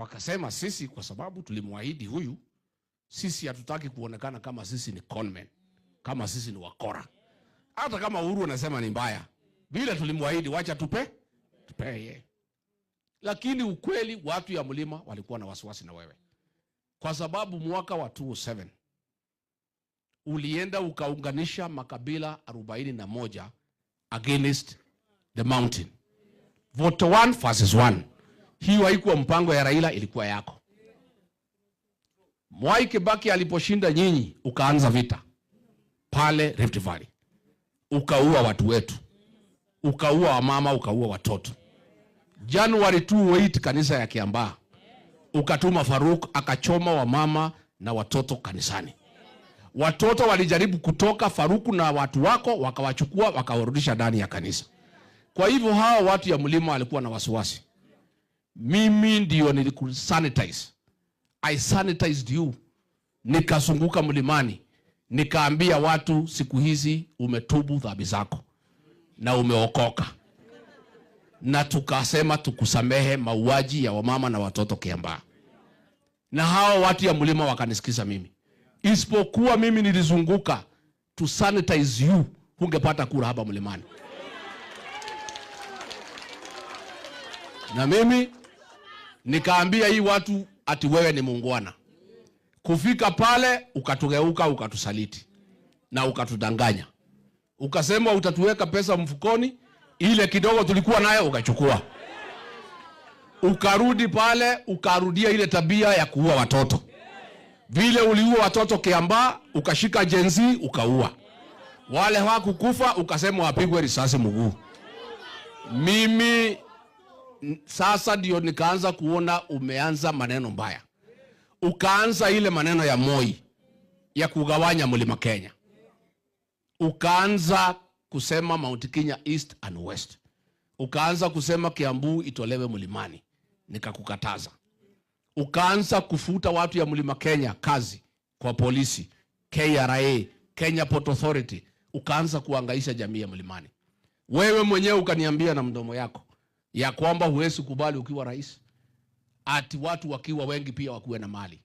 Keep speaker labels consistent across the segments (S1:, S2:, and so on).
S1: Wakasema sisi kwa sababu tulimwahidi huyu, sisi hatutaki kuonekana kama sisi ni conmen, kama sisi ni wakora. Hata kama Uhuru anasema ni mbaya, vile tulimwahidi, wacha tupe yeye. Lakini ukweli watu ya mlima walikuwa na wasiwasi na wewe, kwa sababu mwaka wa 2007 ulienda ukaunganisha makabila 41 against the mountain. Vote 1 versus 1. Hiyo haikuwa mpango ya Raila, ilikuwa yako. Mwai Kibaki aliposhinda nyinyi, ukaanza vita pale Rift Valley, ukaua watu wetu, ukaua wamama, ukaua watoto. January 28 kanisa ya Kiambaa, ukatuma Faruk akachoma wamama na watoto kanisani. Watoto walijaribu kutoka, Faruku na watu wako wakawachukua wakawarudisha ndani ya kanisa. Kwa hivyo hawa watu ya mlima walikuwa na wasiwasi. Mimi ndio nilikusanitize. I sanitized you. Nikazunguka mlimani, nikaambia watu siku hizi umetubu dhambi zako na umeokoka, na tukasema tukusamehe mauaji ya wamama na watoto Kiambaa. Na hawa watu ya mlima wakanisikiza mimi, isipokuwa mimi nilizunguka to sanitize you, hungepata kura hapa mlimani. Na mimi nikaambia hii watu ati wewe ni muungwana. Kufika pale ukatugeuka, ukatusaliti na ukatudanganya, ukasema utatuweka pesa mfukoni, ile kidogo tulikuwa nayo ukachukua. Ukarudi pale ukarudia ile tabia ya kuua watoto. Vile uliua watoto Kiambaa, ukashika Gen Z ukaua wale hawakukufa, ukasema wapigwe risasi mguu. Mimi sasa ndio nikaanza kuona umeanza maneno mbaya, ukaanza ile maneno ya Moi ya kugawanya mlima Kenya, ukaanza kusema Mount Kenya East and West, ukaanza kusema Kiambu itolewe mlimani, nikakukataza. Ukaanza kufuta watu ya mlima Kenya kazi kwa polisi, KRA, Kenya Port Authority, ukaanza kuangaisha jamii ya mlimani. Wewe mwenyewe ukaniambia na mdomo yako ya kwamba huwezi kubali ukiwa rais ati watu wakiwa wengi pia wakuwe na mali.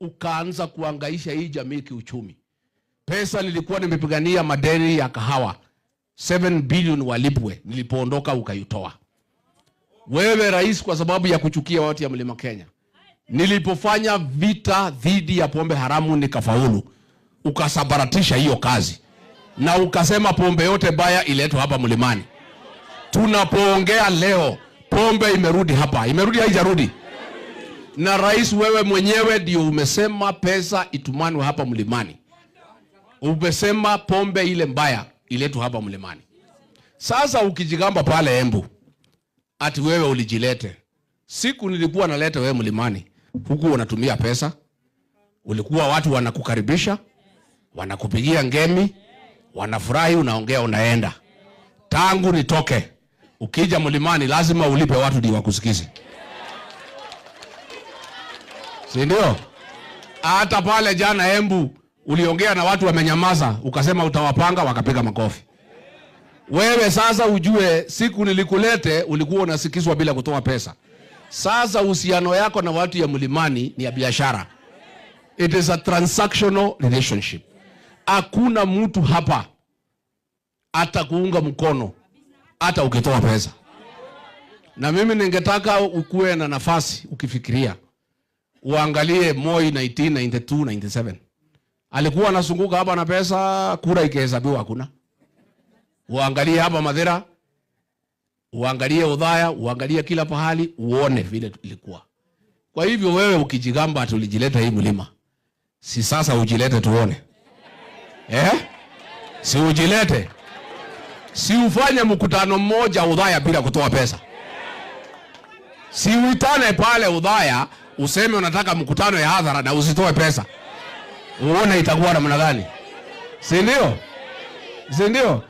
S1: Ukaanza kuangaisha hii jamii kiuchumi. Pesa nilikuwa nimepigania madeni ya kahawa 7 billion walipwe, nilipoondoka ukaitoa. Wewe rais, kwa sababu ya kuchukia watu ya mlima Kenya, nilipofanya vita dhidi ya pombe haramu nikafaulu, ukasabaratisha hiyo kazi na ukasema pombe yote baya iletwe hapa mlimani. Tunapoongea leo pombe imerudi hapa, imerudi haijarudi? Na rais, wewe mwenyewe ndio umesema pesa itumanwe hapa mlimani, umesema pombe ile mbaya iletwe hapa mlimani. Sasa ukijigamba pale Embu ati wewe ulijilete, siku nilikuwa naleta wewe mlimani, huku unatumia pesa, ulikuwa watu wanakukaribisha, wanakupigia ngemi, wanafurahi, unaongea, unaenda. Tangu nitoke, ukija mlimani lazima ulipe watu ndio wakusikize, si ndio? Hata pale jana Embu uliongea na watu wamenyamaza, ukasema utawapanga, wakapiga makofi. Wewe sasa ujue, siku nilikulete ulikuwa unasikizwa bila kutoa pesa. Sasa uhusiano yako na watu ya mlimani ni ya biashara. It is a transactional relationship. Hakuna mtu hapa atakuunga mkono hata ukitoa pesa. Na mimi ningetaka ukuwe na nafasi ukifikiria, uangalie Moi 1992 97 alikuwa anazunguka hapa na pesa, kura ikihesabiwa hakuna. Uangalie hapa Mathira, uangalie Othaya, uangalie kila pahali, uone vile ilikuwa. Kwa hivyo wewe ukijigamba tulijileta hii mlima, si sasa ujilete tuone? Si ujilete, si ufanye mkutano mmoja Othaya bila kutoa pesa, si uitane pale Othaya useme unataka mkutano ya hadhara na usitoe pesa, uone itakuwa namna gani? Si ndio? Si ndio?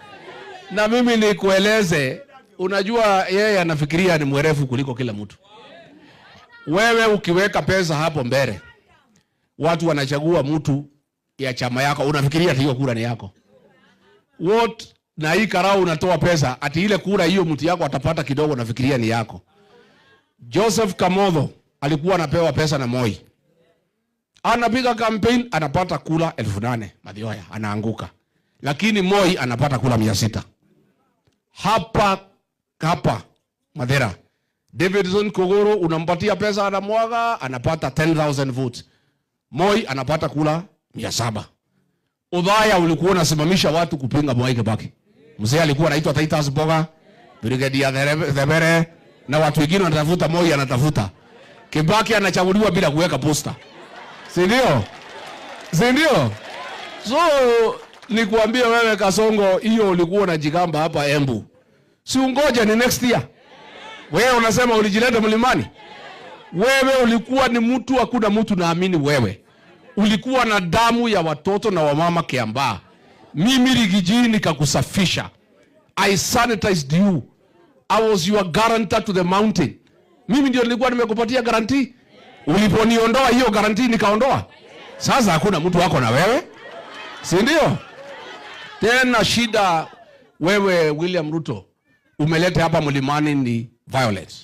S1: Na mimi nikueleze, unajua yeye anafikiria ni mwerevu kuliko kila mtu. Wewe ukiweka pesa hapo mbele, watu wanachagua mtu ya chama yako, unafikiria hiyo kura ni yako. What na hii karau unatoa pesa, ati ile kura hiyo mtu yako atapata kidogo, nafikiria ni yako. Joseph Kamotho alikuwa anapewa pesa na Moi, anapiga campaign anapata kura 8,000, Mathioya anaanguka, lakini Moi anapata kura 600. Hapa hapa Mathira, Davidson Kogoro unampatia pesa anamwaga, anapata 10,000 votes. Moi anapata kura 700. Othaya ulikuwa unasimamisha watu kupinga Mwai Kibaki. Mzee alikuwa anaitwa Titus Boga, Brigadier Thebere na watu wengine wanatafuta Moi anatafuta. Kibaki anachaguliwa bila kuweka poster. Si ndio? Si ndio? So nikuambie wewe Kasongo, hiyo ulikuwa unajigamba hapa Embu. Si ungoje ni next year. Wewe unasema ulijileta mlimani. Wewe ulikuwa ni mtu, hakuna mtu naamini wewe. Ulikuwa na damu ya watoto na wamama Kiambaa. Mimi Riggy G nikakusafisha. I sanitized you. I was your guarantor to the mountain. Mimi ndio nilikuwa nimekupatia guarantee. Uliponiondoa hiyo guarantee nikaondoa. Sasa hakuna mtu wako na wewe, si ndio? Tena shida wewe William Ruto umeleta hapa mlimani ni violence.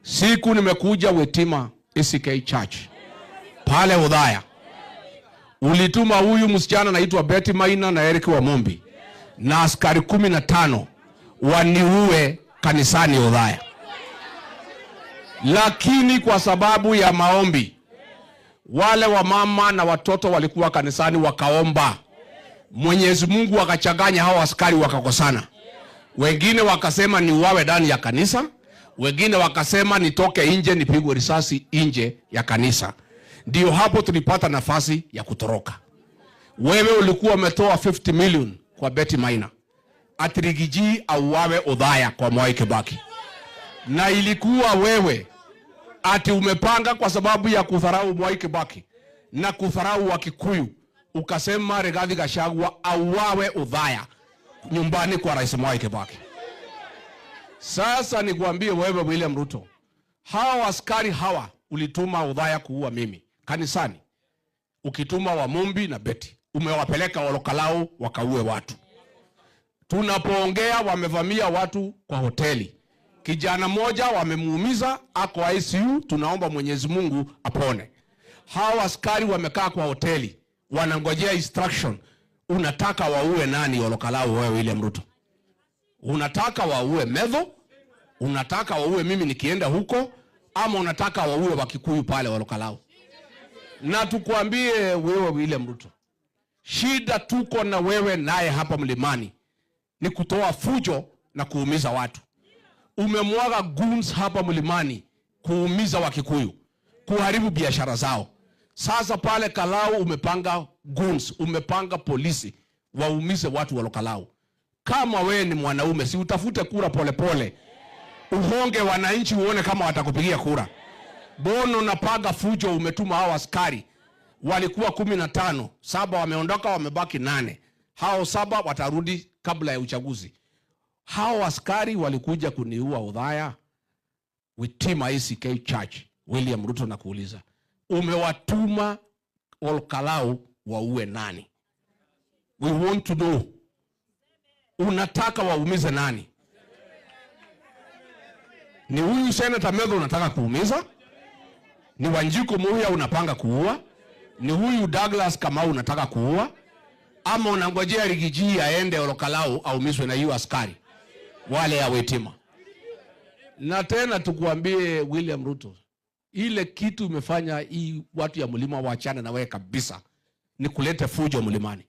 S1: Siku nimekuja Wetima ACK Church pale Othaya, ulituma huyu msichana anaitwa Betty Maina na Eric Wamumbi na askari 15 waniue kanisani Othaya, lakini kwa sababu ya maombi wale wamama na watoto walikuwa kanisani wakaomba, Mwenyezi Mungu akachanganya hao askari wakakosana. Wengine wakasema ni uwawe ndani ya kanisa, wengine wakasema nitoke nje nipigwe risasi nje ya kanisa. Ndio hapo tulipata nafasi ya kutoroka. Wewe ulikuwa umetoa 50 million kwa Betty Maina ati Riggy G auawe Othaya kwa Mwai Kibaki, na ilikuwa wewe ati umepanga kwa sababu ya kudharau Mwai Kibaki na kudharau Wakikuyu, ukasema Rigathi Gachagua auawe Othaya nyumbani kwa Rais Mwai Kibaki. Sasa nikuambie wewe William Ruto, hawa askari hawa ulituma Othaya kuua mimi kanisani, ukituma Wamumbi na Betty, umewapeleka Ol Kalou wakaue watu. Tunapoongea wamevamia watu kwa hoteli, kijana mmoja wamemuumiza, ako ICU, tunaomba Mwenyezi Mungu apone. Hawa askari wamekaa kwa hoteli wanangojea instruction. Unataka waue nani Ol Kalou wewe William Ruto? Unataka waue Methu? Unataka waue mimi nikienda huko, ama unataka waue Wakikuyu pale Ol Kalou? Na tukwambie wewe William Ruto, shida tuko na wewe naye hapa mlimani ni kutoa fujo na kuumiza watu. Umemwaga goons hapa mlimani kuumiza Wakikuyu, kuharibu biashara zao. Sasa pale Kalau umepanga goons, umepanga polisi waumize watu wa Kalau. Kama wewe ni mwanaume, si utafute kura polepole, uhonge wananchi, uone kama watakupigia kura. Mbona unapanga fujo, umetuma hao askari walikuwa 15, saba wameondoka, wamebaki nane. Hao saba watarudi kabla ya uchaguzi. Hao askari walikuja kuniua Othaya Witima ACK Church. William Ruto nakuuliza, umewatuma Ol Kalou waue nani? We want to know. Unataka waumize nani? Ni huyu Senator Methu unataka kuumiza? Ni Wanjiku Muhia unapanga kuua? Ni huyu Douglas Kamau unataka kuua? Ama unangojea Riggy G aende Ol Kalou aumizwe na hiyo askari wale ya Witima? Na tena tukuambie William Ruto, ile kitu imefanya hii watu ya mlima waachane na wewe kabisa ni kulete fujo mlimani.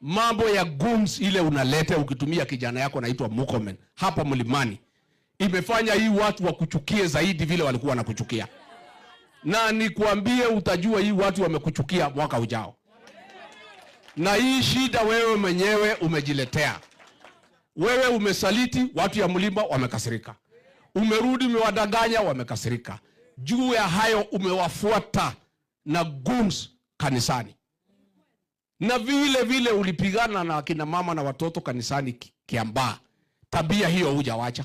S1: Mambo ya goons ile unaleta ukitumia kijana yako anaitwa Murkomen hapa mlimani imefanya hii watu wakuchukie zaidi vile walikuwa wanakuchukia, na nikuambie, utajua hii watu wamekuchukia mwaka ujao, na hii shida wewe mwenyewe umejiletea. Wewe umesaliti watu ya mlima, wamekasirika. Umerudi umewadanganya, wamekasirika. Juu ya hayo umewafuata na goons kanisani, na vile vile ulipigana na akina mama na watoto kanisani Kiambaa. Tabia hiyo hujawacha,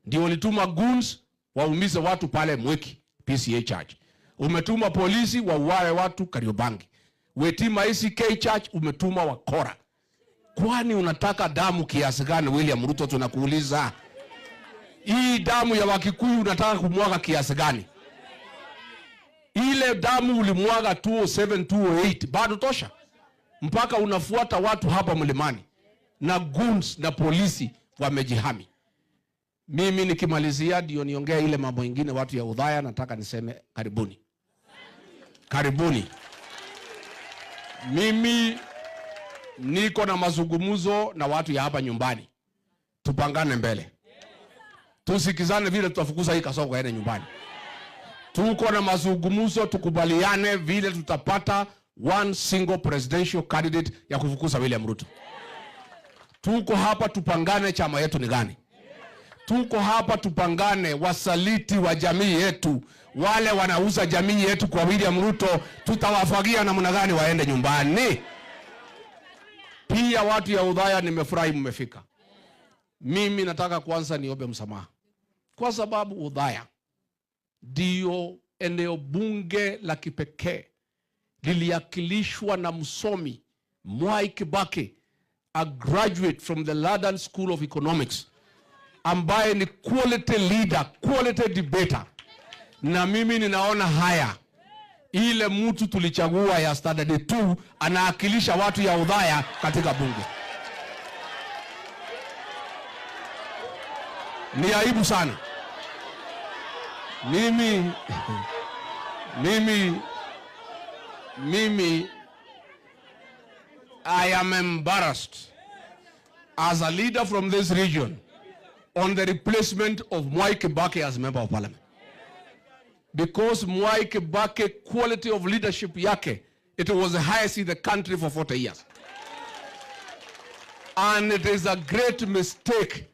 S1: ndio ulituma goons waumize watu pale Mwiki PCEA Church. Umetuma polisi wauawe watu Kariobangi. Wetima ACK Church umetuma wakora. Kwani unataka damu kiasi gani, William Ruto? Tunakuuliza, hii damu ya Wakikuyu unataka kumwaga kiasi gani? Ile damu ulimwaga 2007 2008 bado tosha, mpaka unafuata watu hapa mlimani na goons na polisi wamejihami. Mimi nikimalizia ndio niongee ile mambo ingine watu ya Othaya, nataka niseme karibuni, karibuni. Mimi niko na mazungumzo na watu ya hapa nyumbani, tupangane mbele, tusikizane vile tutafukuza hii kasongo aende nyumbani. Tuko na mazungumzo, tukubaliane vile tutapata one single presidential candidate ya kufukuza William Ruto. Tuko hapa tupangane, chama yetu ni gani? Tuko hapa tupangane, wasaliti wa jamii yetu, wale wanauza jamii yetu kwa William Ruto, tutawafagia namna gani waende nyumbani? Pia watu ya Othaya, nimefurahi mmefika. Mimi nataka kwanza niombe msamaha kwa sababu Othaya ndio eneo bunge la kipekee liliakilishwa na msomi Mwai Kibaki, a graduate from the London School of Economics, ambaye ni quality leader, quality debater. Na mimi ninaona haya, ile mtu tulichagua ya standard 2 anaakilisha watu ya Othaya katika bunge. Ni aibu sana. Mimi, I am embarrassed as a leader from this region on the replacement of Mwai Kibaki as member of parliament. Because Mwai Kibaki quality of leadership yake, it was the highest in the country for 40 years. And it is a great mistake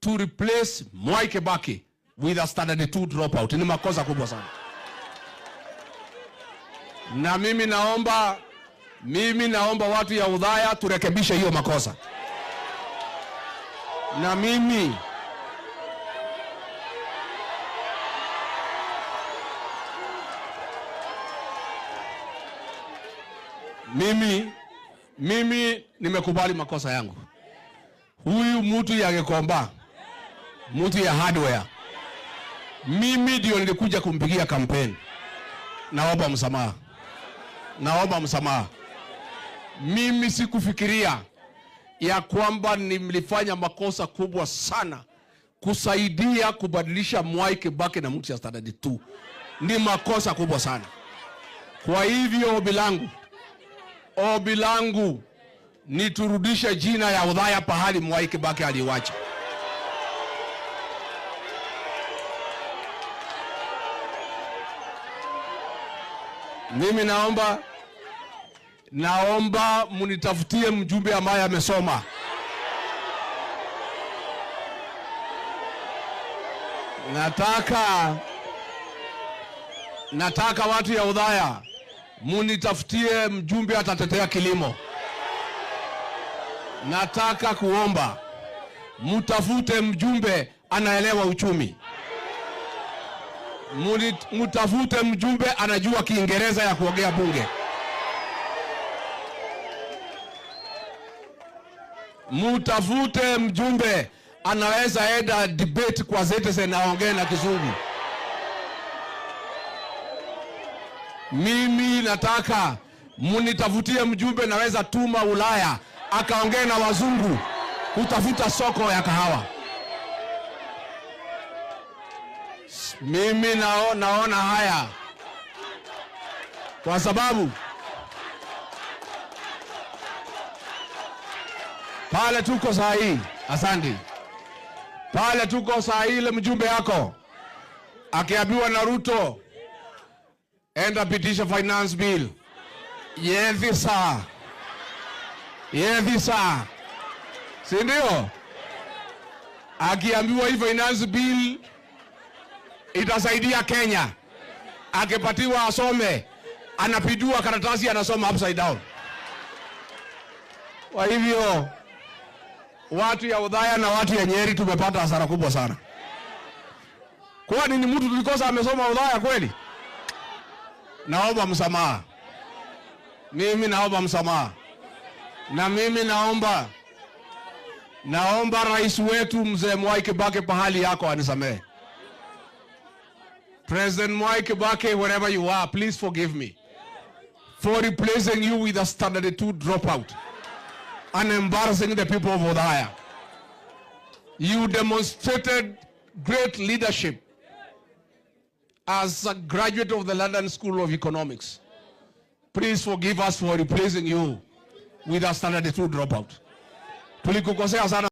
S1: to replace Mwai Kibaki with a standard 2 dropout. Ni makosa kubwa sana. Na mimi naomba watu ya Othaya turekebishe hiyo makosa. Na mimi nimekubali makosa yangu. Huyu mtu ya Gikomba, mtu ya hardware, mimi ndio nilikuja kumpigia kampeni. Naomba msamaha, naomba msamaha. Mimi sikufikiria ya kwamba nilifanya makosa kubwa sana kusaidia kubadilisha Mwai Kibaki na mtu ya standard 2. Ni makosa kubwa sana. Kwa hivyo ombi langu ni turudishe jina ya Othaya pahali Mwai Kibaki aliwacha. Mimi naomba munitafutie mjumbe ambaye amesoma. Nataka watu ya Othaya munitafutie mjumbe atatetea kilimo. Nataka kuomba mutafute mjumbe anaelewa uchumi. Mutafute mjumbe anajua Kiingereza ya kuongea bunge. Mutafute mjumbe anaweza enda debate kwa Citizen aongee na Kizungu. Mimi nataka munitafutie mjumbe naweza tuma Ulaya akaongee na wazungu kutafuta soko ya kahawa. Mimi naona haya kwa sababu pale tuko saa hii, asante. Pale tuko saa hii, ile mjumbe yako akiambiwa na Ruto, enda pitisha finance bill, yethi saa yethi saa, si ndio? Akiambiwa hii finance bill itasaidia Kenya, akipatiwa asome, anapindua karatasi, anasoma upside down. Kwa hivyo watu ya Othaya na watu ya Nyeri tumepata hasara kubwa sana. Kwani ni mtu tulikosa amesoma Othaya kweli? Naomba msamaha. Mimi naomba msamaha. Na mimi naomba rais wetu mzee Mwai Kibaki pahali yako anisamehe. President Mwai Kibaki, wherever you are, please forgive me for replacing you with a Standard 2 dropout and embarrassing the people of Othaya. You demonstrated great leadership as a graduate of the London School of Economics. Please forgive us for replacing you with a Standard 2 dropout. Tulikukosea sana.